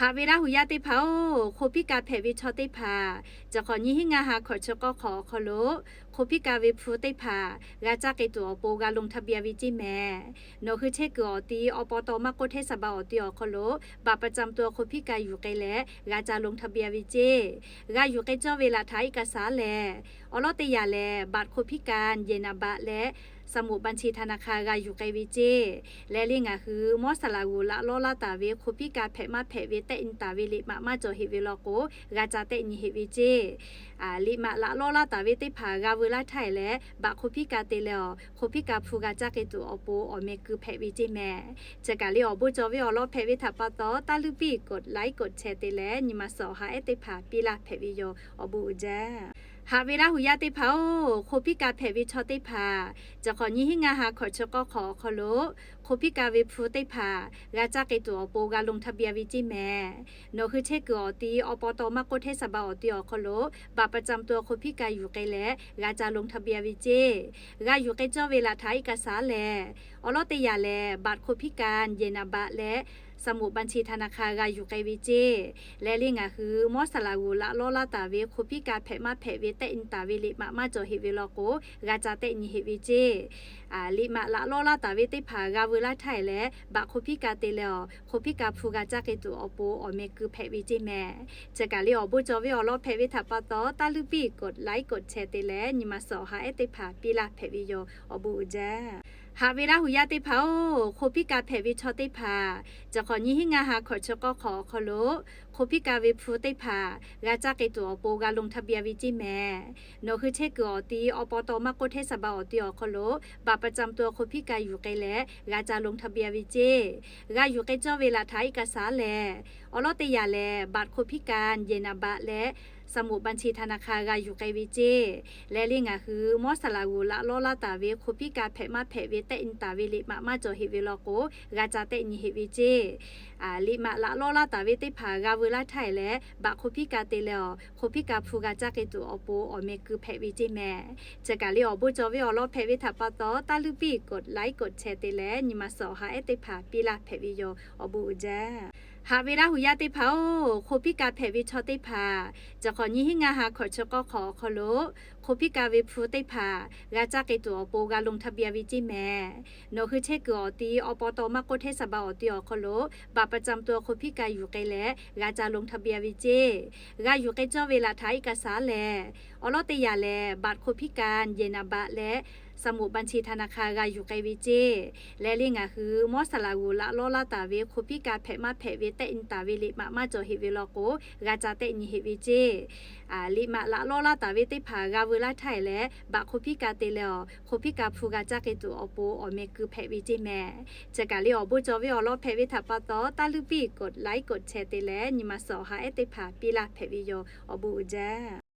Haꞈ ve Laˇ huˍ yaˇ teˇ hpaˍ-oˬ, hk'oˆ piˇ kaˇ hpehꞈ ve chaw teˇ hpaˍ, caˬ hk'awꞈ nyiˇ hinˉ ngaˇ ha hkawꞈ chi k'awˇ hk'awꞈ awˬ hk'aw lo hk'oˆ piˇ kaˇ ve hpu teˇ hpaˍ g'a caˇ k'e tuˬ awˬ pon g'a ลงทะเบียน ve ceˇ mehˍ. Nawˬ hui chehˇ kuiˬ awˬ ti awˬ paw taw maˇ k'oˆ, hteˇ saˍ baˆ awˬ ti awˬ hk'aw lo บัตรประจำตัว hk'oˆ piˇ kaˇ yuˬ k'e leh g'a ca ลงทะเบียน ve ceˇ. G'a yuˬ k'e cawˇ ve laꞈ htaꞈ iˉ kaˆ saˍ lehˬ, awˬ lawˉ teˇ yanˇ lehˬ บัตรคนพิการ เงินบาท leh สมุดบัญชีธนาคาร g'a yuˬ k'e ve ceˇ. Leh le ngaˬ hui mawˇ saˍ laꞈ g'oˍ laꞈ lawˇ laˇ taˍ ve hk'oˆ piˇ kaˇ hpehꞈ maˇ hpehꞈ ve tehˆ nyi taˍ ve liꞈ maꞈ maˇ cawˬ heꞈ ve law k'o, g'a ca tehˆ nyi heꞈ ve ceˇ. Liꞈ maꞈ laꞈ lawˇ laˇ taˍ ve teˇ hpaˍ g'a veu laˇ htaˇ leh, บัตรคนพิการ te leh awˬ hk'oˆ piˇ kaˇ hpu g'a caˇ k'e tuˬ awˬ pon awˬ meh keu hpehꞈ ve ceˇ mehˍ. Chi kaˬ le awˬ bon cawˬ ve awˬ lawn hpehꞈ ve htaꞈ pa taw, taˇ luˇ piˇ กดไลค์ กดแชร์ te leh nyi ma suhˍ awˬ ha ehˉ teˇ hpaˍ piˇ laˇ hpehꞈ ve yoˬ. Awˬ bon uiˍ jaˇ. Haꞈ ve Laˇ huˍ yaˇ teˇ hpaˍ-oˬ, hk'oˆ piˇ kaˇ hpehꞈ ve chaw teˇ hpaˍ, caˬ hk'awꞈ nyiˇ hinˉ ngaˇ ha hkawꞈ chi k'awˇ hk'awꞈ awˬ hk'aw lo hk'oˆ piˇ kaˇ ve hpu teˇ hpaˍ g'a caˇ k'e tuˬ awˬ pon g'a ลงทะเบียน ve ceˇ mehˍ. Nawˬ hui chehˇ kuiˬ awˬ ti awˬ paw taw maˇ k'oˆ, hteˇ saˍ baˆ awˬ ti awˬ hk'aw lo บัตรประจำตัว hk'oˆ piˇ kaˇ yuˬ k'e leh g'a ca ลงทะเบียน ve ceˇ. G'a yuˬ k'e cawˇ ve laꞈ htaꞈ iˉ kaˆ saˍ lehˬ, awˬ lawˉ teˇ yanˇ lehˬ บัตรคนพิการ เงินบาท leh สมุดบัญชีธนาคาร g'a yuˬ k'e ve ceˇ. Leh le ngaˬ hui mawˇ saˍ laꞈ g'oˍ laꞈ lawˇ laˇ taˍ ve hk'oˆ piˇ kaˇ hpehꞈ maˇ hpehꞈ ve tehˆ nyi taˍ ve liꞈ maꞈ maˇ cawˬ heꞈ ve law k'o, g'a ca tehˆ nyi heꞈ ve ceˇ. Liꞈ maꞈ laꞈ lawˇ laˇ taˍ ve teˇ hpaˍ g'a veu laˇ htaˇ leh, บัตรคนพิการ te leh awˬ hk'oˆ piˇ kaˇ hpu g'a caˇ k'e tuˬ awˬ pon awˬ meh keu hpehꞈ ve ceˇ mehˍ. Chi kaˬ le awˬ bon cawˬ ve awˬ lawn hpehꞈ ve htaꞈ pa taw, taˇ luˇ piˇ กดไลค์ กดแชร์ te leh nyi ma suhˍ awˬ ha ehˉ teˇ hpaˍ piˇ laˇ hpehꞈ ve yoˬ. Awˬ bon uiˍ jaˇ. Haꞈ ve Laˇ huˍ yaˇ teˇ hpaˍ-oˬ, hk'oˆ piˇ kaˇ hpehꞈ ve chaw teˇ hpaˍ, caˬ hk'awꞈ nyiˇ hinˉ ngaˇ ha hkawꞈ chi k'awˇ hk'awꞈ awˬ hk'aw lo hk'oˆ piˇ kaˇ ve hpu teˇ hpaˍ g'a caˇ k'e tuˬ awˬ pon g'a ลงทะเบียน ve ceˇ mehˍ. Nawˬ hui chehˇ kuiˬ awˬ ti awˬ paw taw maˇ k'oˆ, hteˇ saˍ baˆ awˬ ti awˬ hk'aw lo บัตรประจำตัว hk'oˆ piˇ kaˇ yuˬ k'e leh g'a ca ลงทะเบียน ve ceˇ. G'a yuˬ k'e cawˇ ve laꞈ htaꞈ iˉ kaˆ saˍ lehˬ, awˬ lawˉ teˇ yanˇ lehˬ บัตรคนพิการ เงินบาท leh สมุดบัญชีธนาคาร g'a yuˬ k'e ve ceˇ. Leh le ngaˬ hui mawˇ saˍ laꞈ g'oˍ laꞈ lawˇ laˇ taˍ ve hk'oˆ piˇ kaˇ hpehꞈ maˇ hpehꞈ ve tehˆ nyi taˍ ve liꞈ maꞈ maˇ cawˬ heꞈ ve law k'o, g'a ca tehˆ nyi heꞈ ve ceˇ. Liꞈ maꞈ laꞈ lawˇ laˇ taˍ ve teˇ hpaˍ g'a veu laˇ htaˇ leh, บัตรคนพิการ te leh awˬ hk'oˆ piˇ kaˇ hpu g'a caˇ k'e tuˬ awˬ pon awˬ meh keu hpehꞈ ve ceˇ mehˍ. Chi kaˬ le awˬ bon cawˬ ve awˬ lawn hpehꞈ ve htaꞈ pa taw, taˇ luˇ piˇ กดไลค์ กดแชร์ te leh nyi ma suhˍ awˬ ha ehˉ teˇ hpaˍ piˇ laˇ hpehꞈ ve yoˬ. Awˬ bon uiˍ jaˇ. Haꞈ ve Laˇ huˍ yaˇ teˇ hpaˍ-oˬ, hk'oˆ piˇ kaˇ hpehꞈ ve chaw teˇ hpaˍ, caˬ hk'awꞈ nyiˇ hinˉ ngaˇ ha hkawꞈ chi k'awˇ hk'awꞈ awˬ hk'aw lo hk'oˆ piˇ kaˇ ve hpu teˇ hpaˍ g'a caˇ k'e tuˬ awˬ pon g'a ลงทะเบียน ve ceˇ mehˍ. Nawˬ hui chehˇ kuiˬ awˬ ti awˬ paw taw maˇ k'oˆ, hteˇ saˍ baˆ awˬ ti awˬ hk'aw lo บัตรประจำตัว hk'oˆ piˇ kaˇ yuˬ k'e leh g'a ca ลงทะเบียน ve ceˇ. G'a yuˬ k'e cawˇ ve laꞈ htaꞈ iˉ kaˆ saˍ lehˬ, awˬ lawˉ teˇ yanˇ lehˬ บัตรคนพิการ เงินบาท leh สมุดบัญชีธนาคาร g'a yuˬ k'e ve ceˇ. Leh le ngaˬ hui mawˇ saˍ laꞈ g'oˍ laꞈ lawˇ laˇ taˍ ve hk'oˆ piˇ kaˇ hpehꞈ maˇ hpehꞈ ve tehˆ nyi taˍ ve liꞈ maꞈ maˇ cawˬ heꞈ ve law k'o, g'a ca tehˆ nyi heꞈ ve ceˇ. Liꞈ maꞈ laꞈ lawˇ laˇ taˍ ve teˇ hpaˍ g'a veu laˇ htaˇ leh, บัตรคนพิการ te leh awˬ hk'oˆ piˇ kaˇ hpu g'a caˇ k'e tuˬ awˬ pon awˬ meh keu hpehꞈ ve ceˇ mehˍ. Chi kaˬ le awˬ bon cawˬ ve awˬ lawn hpehꞈ ve htaꞈ pa taw, taˇ luˇ piˇ กดไลค์ กดแชร์ te leh nyi ma suhˍ awˬ ha ehˉ teˇ hpaˍ piˇ laˇ hpehꞈ ve yoˬ. Awˬ bon uiˍ jaˇ.